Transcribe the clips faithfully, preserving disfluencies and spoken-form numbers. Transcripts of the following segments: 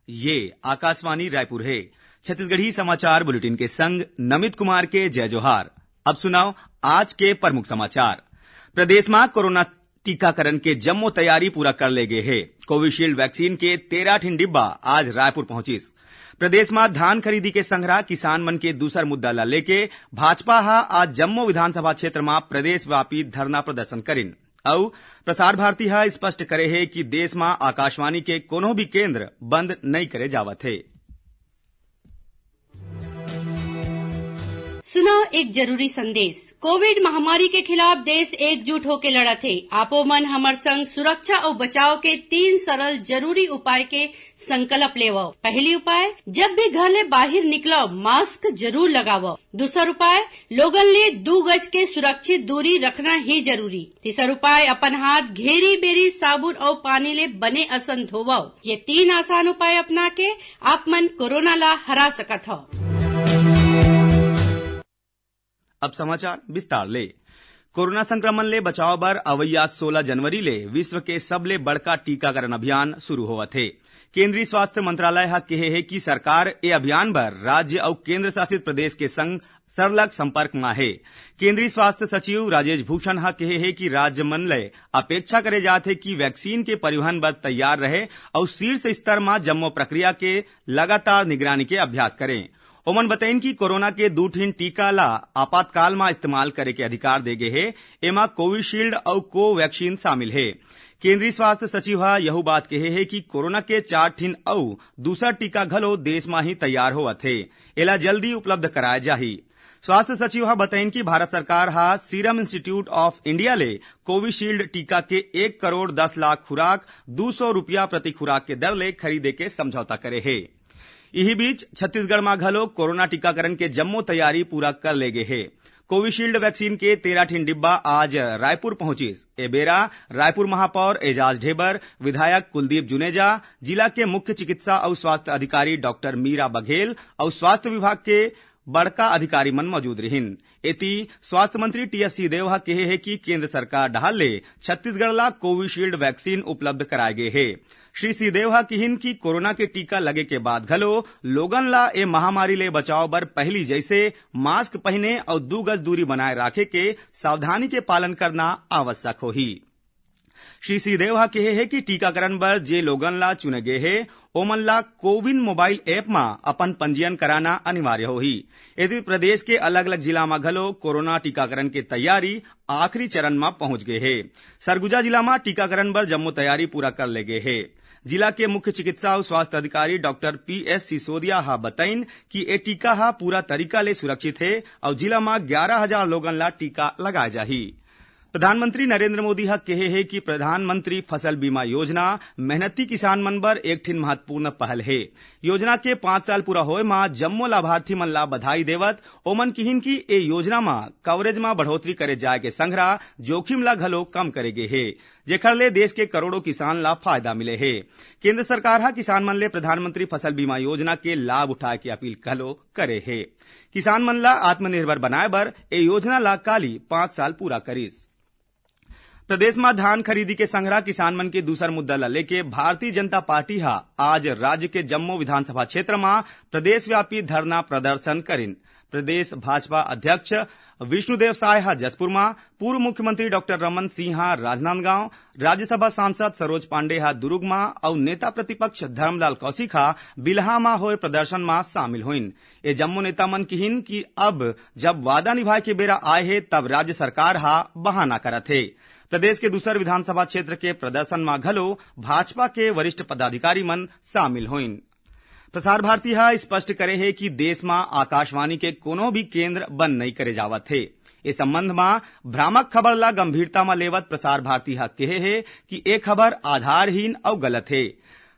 ये आकाशवाणी रायपुर हे। छत्तीसगढ़ी समाचार बुलेटिन के संग नमित कुमार के जय जोहार। अब सुनव आज के प्रमुख समाचार। प्रदेश म कोरोना टीकाकरण के जम्मो तैयारी पूरा कर ले गे हे। कोविशील्ड वैक्सीन के तेरह ठिन डिब्बा आज रायपुर पहुंचिस। प्रदेश म धान खरीदी के संघरा किसान मन के दूसर मुद्दा ल लेके भाजपा ह आज जम्मो विधानसभा क्षेत्र म प्रदेशव्यापी धरना प्रदर्शन करिन। अउ प्रसार भारती ह स्पष्ट करे हे कि देश म आकाशवाणी के कोनो भी केंद्र बंद नइ करे जावत हे। सुनव एक जरूरी संदेश। कोविड महामारी के खिलाफ देश एकजुट होके लड़त हे। आपो मन हमर संग सुरक्षा अउ बचाव के तीन सरल जरूरी उपाय के संकल्प लेवव। पहली उपाय, जब भी घर ले बाहिर निकलव, मास्क जरूर लगावव। दूसर उपाय, लोगन ले दू गज के सुरक्षित दूरी रखना ही जरूरी। तीसर उपाय, अपन हाथ घेरी बेरी साबुन अउ पानी ले बने असन धोवव। ये तीन आसान उपाय अपना के आप मन कोरोना ला हरा सकत हव। अब समाचार विस्तार ले। कोरोना संक्रमण ले बचाव बर अवइया सोलह जनवरी ले विश्व के सबले बड़का टीकाकरण अभियान शुरू होवत हे। केंद्रीय स्वास्थ्य मंत्रालय ह केहे हे कि सरकार ए अभियान बर राज्य अउ केंद्र शासित प्रदेश के संग सरलग संपर्क म हे। केंद्रीय स्वास्थ्य सचिव राजेश भूषण ह केहे हे कि राज्य मन ले अपेक्षा करे जात हे कि वैक्सीन के परिवहन बर तैयार रहे अउ शीर्ष स्तर म जम्मो प्रक्रिया के लगातार निगरानी के अभ्यास करें। ओमन बतइन कि कोरोना के दू ठिन टीका ला आपातकाल म इस्तेमाल करे के अधिकार दे गे हे। एमा कोविशील्ड अउ कोवैक्सीन शामिल हे। केंद्रीय स्वास्थ्य सचिव ह यहू बात केहे हे कि कोरोना के चार ठिन अउ दूसर टीका घलो देश म ही तैयार होवत हे। एला जल्दी उपलब्ध कराए जाही। स्वास्थ्य सचिव ह बतइन कि भारत सरकार ह सीरम इंस्टीट्यूट ऑफ इंडिया ले कोविशील्ड टीका के एक करोड़ दस लाख खुराक दू सौ रुपया प्रति खुराक के दर ले खरीदे के समझौता करे हे। इही बीच, छत्तीसगढ़ म घलो कोरोना टीकाकरण के जम्मो तैयारी पूरा कर ले गे हे। कोविशील्ड वैक्सीन के तेरह ठिन डिब्बा आज रायपुर पहुंचिस। ए बेरा रायपुर महापौर एजाज ढेबर, विधायक कुलदीप जुनेजा, जिला के मुख्य चिकित्सा अउ स्वास्थ्य अधिकारी डॉक्टर मीरा बघेल अउ स्वास्थ्य विभाग के बड़का अधिकारी मन मौजूद रिहिन। एती, स्वास्थ्य मंत्री टीएस सिंहदेव ह केहे हे कि केंद्र सरकार डहार ले छत्तीसगढ़ ला कोविशील्ड वैक्सीन उपलब्ध कराए गे हे। श्री सिंहदेव ह किहिन कि कोरोना के टीका लगे के बाद घलो लोगन ला ए महामारी ले बचाव बर पहिली जइसे मास्क पहिने अउ दू गज दूरी बनाए राखे के सावधानी के पालन करना आवश्यक होही। श्री सिंहदेव ह केहे हे कि टीकाकरण बर जे लोगन ला चुने गे हे, ओमन ला कोविन मोबाइल ऐप म अपन पंजीयन कराना अनिवार्य होही। एती, प्रदेश के अलग-अलग जिला म घलो कोरोना टीकाकरण के तैयारी आखिरी चरण म पहुंच गे हे। सरगुजा जिला म टीकाकरण बर जम्मो तैयारी पूरा कर ले गे हे। जिला के मुख्य चिकित्सा अउ स्वास्थ्य अधिकारी डॉक्टर पीएस सिसोदिया ह बतइन कि ए टीका ह पूरा तरीका ले सुरक्षित हे अउ जिला म ग्यारह हजार लोगन ला टीका लगाए जाही। प्रधानमंत्री नरेंद्र मोदी ह केहे हे कि प्रधानमंत्री फसल बीमा योजना मेहनती किसान मन बर एक ठिन महत्वपूर्ण पहल हे। योजना के पाँच साल पूरा होए म जम्मो लाभार्थी मन ला बधाई देवत ओमन किहिन कि ए योजना म कवरेज म बढ़ोतरी करे जाय के संघरा जोखिम ला घलो कम करे गे हे, जेखर ले देश के करोड़ों किसान ला फायदा मिले हे। केंद्र सरकार ह किसान मन ले प्रधानमंत्री फसल बीमा योजना के लाभ उठाए के अपील घलो करे हे। किसान मन ला आत्मनिर्भर बनाए बर ए योजना ला काली पाँच साल पूरा करिस। प्रदेश म धान खरीदी के संघरा किसान मन के दूसर मुद्दा ल लेके भारतीय जनता पार्टी ह आज राज्य के जम्मो विधानसभा क्षेत्र म प्रदेशव्यापी धरना प्रदर्शन करिन। प्रदेश भाजपा अध्यक्ष विष्णुदेव साय ह जशपुर म, पूर्व मुख्यमंत्री डॉक्टर रमन सिंह ह राजनांदगांव, राज्यसभा सांसद सरोज पांडे ह दुरुग म अउ नेता प्रतिपक्ष धर्मलाल कौशिक ह बिल्हा म होए प्रदर्शन म शामिल होइन। ए जम्मो नेता मन किहिन कि अब जब वादा निभाए के बेरा आए हे, तब राज्य सरकार ह बहाना करत हे। प्रदेश के दूसर विधानसभा क्षेत्र के प्रदर्शन म घलो भाजपा के वरिष्ठ पदाधिकारी मन शामिल होइन। प्रसार भारती ह स्पष्ट करे हे कि देश म आकाशवाणी के कोनो भी केंद्र बंद नइ करे जावत हे। ए संबंध म भ्रामक खबर ला गंभीरता म लेवत प्रसार भारती ह केहे हे कि ए खबर आधारहीन अउ गलत हे।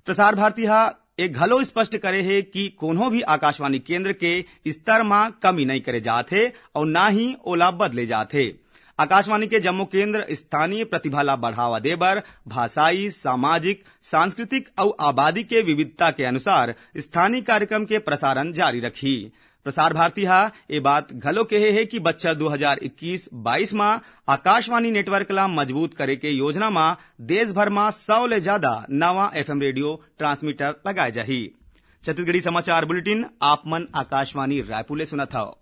प्रसार भारती ह ए घलो स्पष्ट करे हे कि कोनो भी आकाशवाणी केंद्र के स्तर म कमी नइ करे जात हे अउ ना ही ओला बदले जात हे। आकाशवाणी के जम्मो केंद्र स्थानीय प्रतिभा ला बढ़ावा दे बर भाषाई, सामाजिक, सांस्कृतिक अउ आबादी के विविधता के अनुसार स्थानीय कार्यक्रम के प्रसारण जारी रखही। प्रसार भारती ह ए बात घलो कहे हे कि बछर दू हजार इक्कीस बाईस म आकाशवाणी नेटवर्क ला मजबूत करे के योजना म देश भर म सौ ले जादा नवा एफएम रेडियो ट्रांसमीटर लगाए जाही। छत्तीसगढ़ी समाचार बुलेटिन आप मन आकाशवाणी रायपुर ले सुनत हव।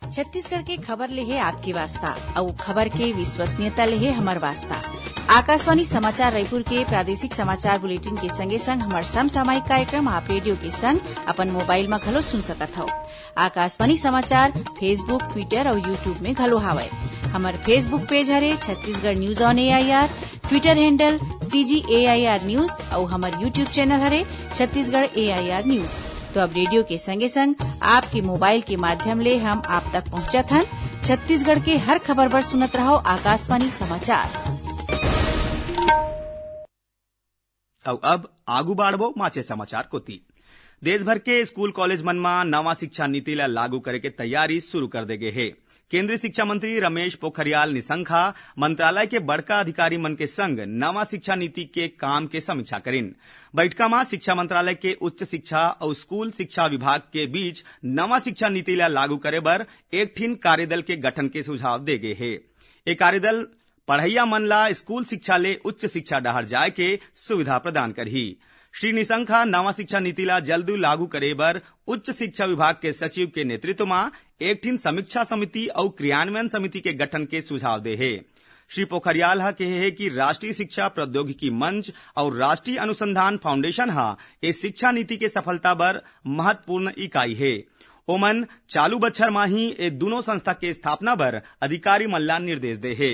छत्तीसगढ़ के खबर ले हे आपके वास्ता, अउ खबर के विश्वसनीयता ले हे हमर वास्ता। आकाशवाणी समाचार रायपुर के प्रादेशिक समाचार बुलेटिन के संगे संग हमर समसामयिक कार्यक्रम आप रेडियो के संग अपन मोबाइल म घलो सुन सकत हव। आकाशवाणी समाचार Facebook, Twitter अउ YouTube में घलो हावय। हमर Facebook पेज हरे Chhattisgarh news on AIR, Twitter handle CG AIR news अउ हमर YouTube चैनल हरे छत्तीसगढ़ एआईआर न्यूज। तो अब रेडियो के संगे संग आपके मोबाइल के माध्यम ले हम आप तक पहुंचत हन। छत्तीसगढ़ के हर खबर बर सुनत रहो आकाशवाणी समाचार। अउ अब आगू बाढ़बो माचे समाचार कोती। देश भर के स्कूल कॉलेज मन म नवा शिक्षा नीति ला लागू करे के तैयारी शुरू कर दे गे हे। केंद्रीय शिक्षा मंत्री रमेश पोखरियाल निशंक ह मंत्रालय के बड़का अधिकारी मन के संग नवा शिक्षा नीति के काम के समीक्षा करिन। बैठका म शिक्षा मंत्रालय के उच्च शिक्षा अउ स्कूल शिक्षा विभाग के बीच नवा शिक्षा नीति ला लागू करे बर एक ठिन कार्यदल के गठन के सुझाव दे गे हे। ए कार्यदल पढ़इया मन ला स्कूल शिक्षा ले उच्च शिक्षा डहर जाए के सुविधा प्रदान करही। श्री निशंक ह नवा शिक्षा नीति ला जल्दी लागू करे बर उच्च शिक्षा विभाग के सचिव के नेतृत्व म एक ठिन समीक्षा समिति अउ क्रियान्वयन समिति के गठन के सुझाव दे हे। श्री पोखरियाल ह कहे हे कि राष्ट्रीय शिक्षा प्रौद्योगिकी मंच अउ राष्ट्रीय अनुसंधान फाउंडेशन ह ए शिक्षा नीति के सफलता बर महत्वपूर्ण इकाई हे। ओमन चालू बछर म ही ए दूनों संस्था के स्थापना बर अधिकारी मन ला निर्देश दे हे।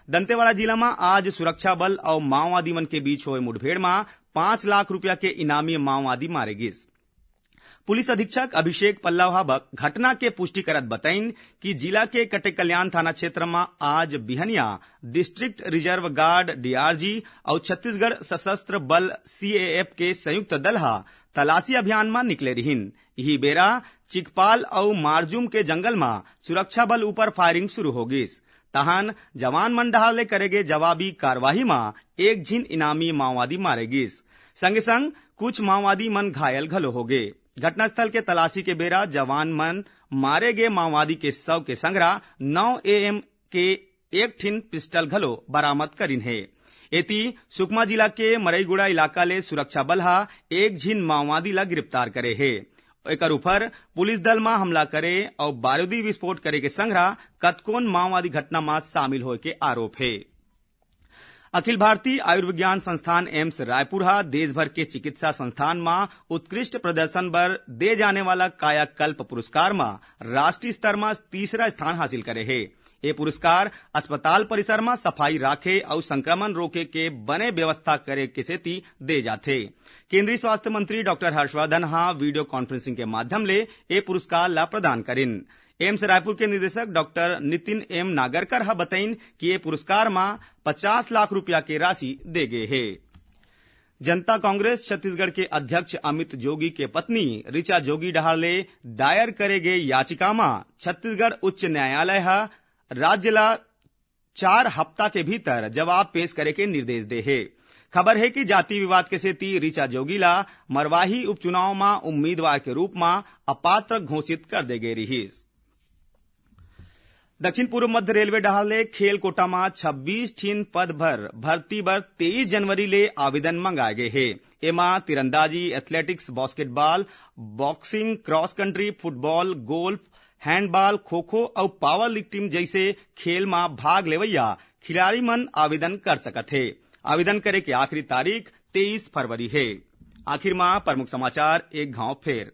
दंतेवाड़ा जिला म आज सुरक्षा बल अउ माओवादी मन के बीच होए मुठभेड़ म पाँच लाख रुपया के इनामी माओवादी मारे गिस। पुलिस अधीक्षक अभिषेक पल्लव ह ब-, घटना के पुष्टि करत बतइन कि जिला के कटेकल्याण थाना क्षेत्र म आज बिहनिया डिस्ट्रिक्ट रिजर्व गार्ड, डीआरजी, अउ छत्तीसगढ़ सशस्त्र बल, सीएएफ, के संयुक्त दल ह तलाशी अभियान म निकले रिहिन। इही बेरा चिकपाल अउ मारजूम के जंगल म सुरक्षा बल ऊपर फायरिंग शुरू हो गिस। तहन जवान मन डहार ले करे गे जवाबी कार्रवाई म एक झिन इनामी माओवादी मारे गिस। संगे संग कुछ माओवादी मन घायल घलो हो गे। घटनास्थल के तलाशी के बेरा जवान मन मारे गे माओवादी के शव के संघरा नौ एएम के एक ठिन पिस्टल घलो बरामद करिन हे। एती सुकमा जिला के मरईगुड़ा इलाका ले सुरक्षा बल ह एक झिन माओवादी ला गिरफ्तार करे हे। एकर ऊपर पुलिस दल म हमला करे अउ बारूदी विस्फोट करे के संघरा कतकोन माओवादी घटना म शामिल होए के आरोप हे। अखिल भारतीय आयुर्विज्ञान संस्थान एम्स रायपुर ह देश भर के चिकित्सा संस्थान म उत्कृष्ट प्रदर्शन बर दे जाने वाला कायाकल्प पुरस्कार म राष्ट्रीय स्तर म तीसरा स्थान हासिल करे हे। ए पुरस्कार अस्पताल परिसर म सफाई राखे अउ संक्रमण रोके के बने व्यवस्था करे के सेती दे जाथे। केंद्रीय स्वास्थ्य मंत्री डॉक्टर हर्षवर्धन ह वीडियो कॉन्फ्रेंसिंग के माध्यम ले ए पुरस्कार ला प्रदान करिन। एम्स रायपुर के निदेशक डॉक्टर नितिन एम नागरकर ह बतइन कि ए पुरस्कार म पचास लाख रुपया के राशि दे गे हे। जनता कांग्रेस छत्तीसगढ़ के अध्यक्ष अमित जोगी के पत्नी ऋचा जोगी डहार ले दायर करे गे याचिका म छत्तीसगढ़ उच्च न्यायालय ह राज्य ला चार हफ्ता के भीतर जवाब पेश करे के निर्देश दे हे। खबर हे कि जाति विवाद के सेती ऋचा जोगी ला मरवाही उपचुनाव म उम्मीदवार के रूप म अपात्र घोषित कर दे गे रिहिस। दक्षिण पूर्व मध्य रेलवे डहार ले खेल कोटा म छब्बीस ठिन पद भर भर्ती बर तेईस जनवरी ले आवेदन मंगाए गे हे। एमा तीरंदाजी, athletics, basketball, boxing, cross country, football, golf, handball, kho-kho अउ पावर लिफ्टिंग जइसे खेल म भाग लेवइया खिलाड़ी मन आवेदन कर सकत हे। आवेदन करे के आखिरी तारीख तेईस फरवरी हे। आखिर म प्रमुख समाचार एक घांव फेर।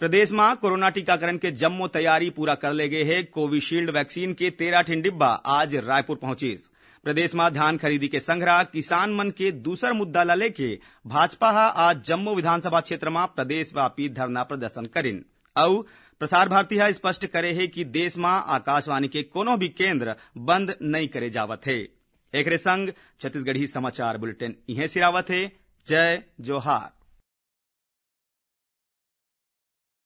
प्रदेश म कोरोना टीकाकरण के जम्मो तैयारी पूरा कर ले गे हे। कोविशील्ड वैक्सीन के तेरह ठिन डिब्बा आज रायपुर पहुंचिस। प्रदेश म धान खरीदी के संघरा किसान मन के दूसर मुद्दा ल लेके भाजपा ह आज जम्मो विधानसभा क्षेत्र म प्रदेशव्यापी धरना प्रदर्शन करिन। अउ प्रसार भारती ह स्पष्ट करे हे कि देश म आकाशवाणी के कोनो भी केंद्र बंद नइ करे जावत हे। एकरे संग छत्तीसगढ़ी समाचार बुलेटिन इहें सिरावत हे। जय जोहार।